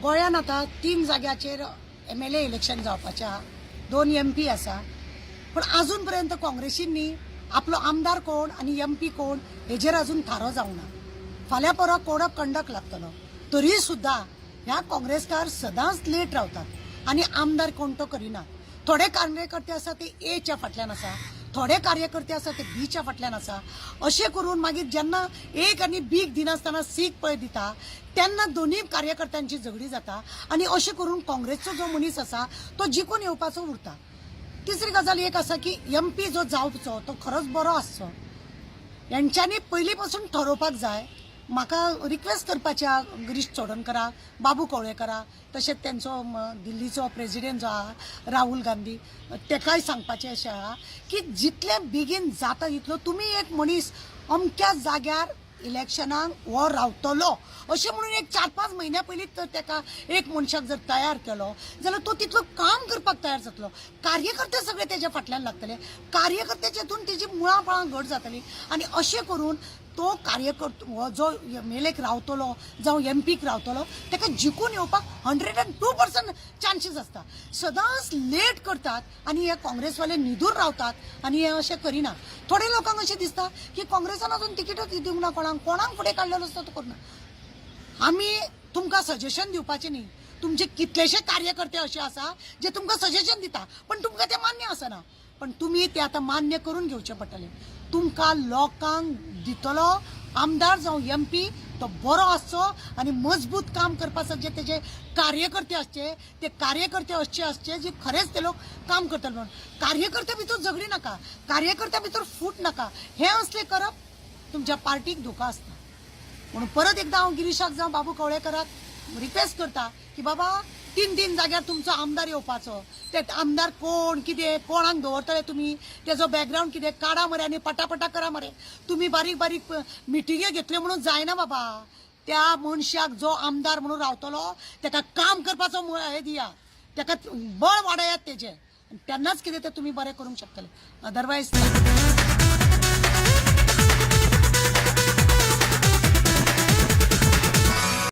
गोंयान आतां 3 जाग्याचेर एमएलए इलेक्शन जावपाचें आहा, 2 एमपी आसा, पूण आजून पर्यंत काँग्रेसींनी आपलो आमदार कोण आनी एमपी कोण हेजेर अजून थारो जावंक ना. फाल्यां परवां कोड ऑफ कंडक्ट लागतलो, तरी सुद्दां ह्या काँग्रेसकार सदांच लेट रावतात आनी आमदार कोण तो करिना. थोडे कार्यकर्ते आसा ते एच्या फाटल्यान आसा, थोडे कार्यकर्ते आसा ते बीच्या फाटल्यान आसा. अशें करून मागीर जेन्ना एक आनी बीक दिनासतना सीक पळय दिता तेन्ना दोनूय कार्यकर्त्यांची झगडी जाता आनी अशें करून काँग्रेसचो जो मनीस आसा तो जिखून येवपाचो उरता. तिसरी गजाल एक आसा की एमपी जो जावचो तो खरोच बरो आसचो, हेंच्यांनी पयलीं पासून ठरोवपाक जाय. म्हाका रिक्वेस्ट करपाची आहा गिरीश चोडणकराक, बाबू कवळेकराक, तशेंच तेंचो दिल्लीचो प्रेजिडेंट जो आहा राहुल गांधी तेकाय सांगपाचें अशें आहा की जितले बेगीन जाता तितलो तुमी एक मनीस अमक्या जाग्यार इलेक्शनाक हो रावतलो अशें म्हणून एक 4-5 म्हयन्या पयलींच जर तेका एक मनशाक जर तयार केलो जाल्यार तो तितलो काम करपाक तयार जातलो. कार्यकर्ते सगळे तेज्या फाटल्यान लागतले, कार्यकर्त्याच्या हितून तेजी मुळां पाळां घट जातली आनी अशें करून तो कार्यकर्तो हो जो एमएलएक रावतलो जावं एमपीक रावतलो तेका जिखून येवपाक 102% चान्सीस आसता. सदांच लेट करतात आनी हे काँग्रेसवाले न्हिदून रावतात आनी हे अशें करिना. थोडे लोकांक अशें दिसता की काँग्रेसान अजून तिकीटच दिवंक ना, कोणाक कोणाक फुडें काडलेलो आसता तो करिना. आमी तुमकां सजेशन दिवपाचें न्ही, तुमचे कितलेशे कार्यकर्ते अशे आसा जे तुमकां सजेशन दिता पण तुमकां तें मान्य आसना, पण तुमी ते आतां मान्य करून घेवचें पडटलें. तुमकां लोकांक दितलो आमदार जावं एमपी तो बरो आसचो आनी मजबूत काम करपा जे तेजे कार्यकर्ते आसचे ते कार्यकर्ते अशे आसचे जे खरेंच ते लोक काम करतले म्हणून. कार्यकर्त्या भितर झगडी नाका, कार्यकर्त्या भितर फूट नाका, हें असलें करप तुमच्या पार्टीक धोका आसता. म्हणून परत एकदा हांव गिरीशाक जावं बाबू कवळेकराक रिक्वेस्ट करता की बाबा 3-3 जाग्यार तुमचो आमदार येवपाचो, ते आमदार कोण कितें कोणाक दवरतले तुमी, तेजो बॅकग्रावंड कितें काडा मरे आनी पटापटा करा मरे. तुमी बारीक बारीक मिटिंगे घेतल्यो म्हणून जायना बाबा, त्या मनशाक जो आमदार म्हणून रावतलो तेका काम करपाचो हें दिया, तेका बळ वाडयात तेजें, तेन्नाच कितें तें तुमी बरें करूंक शकतले, अदरवायज.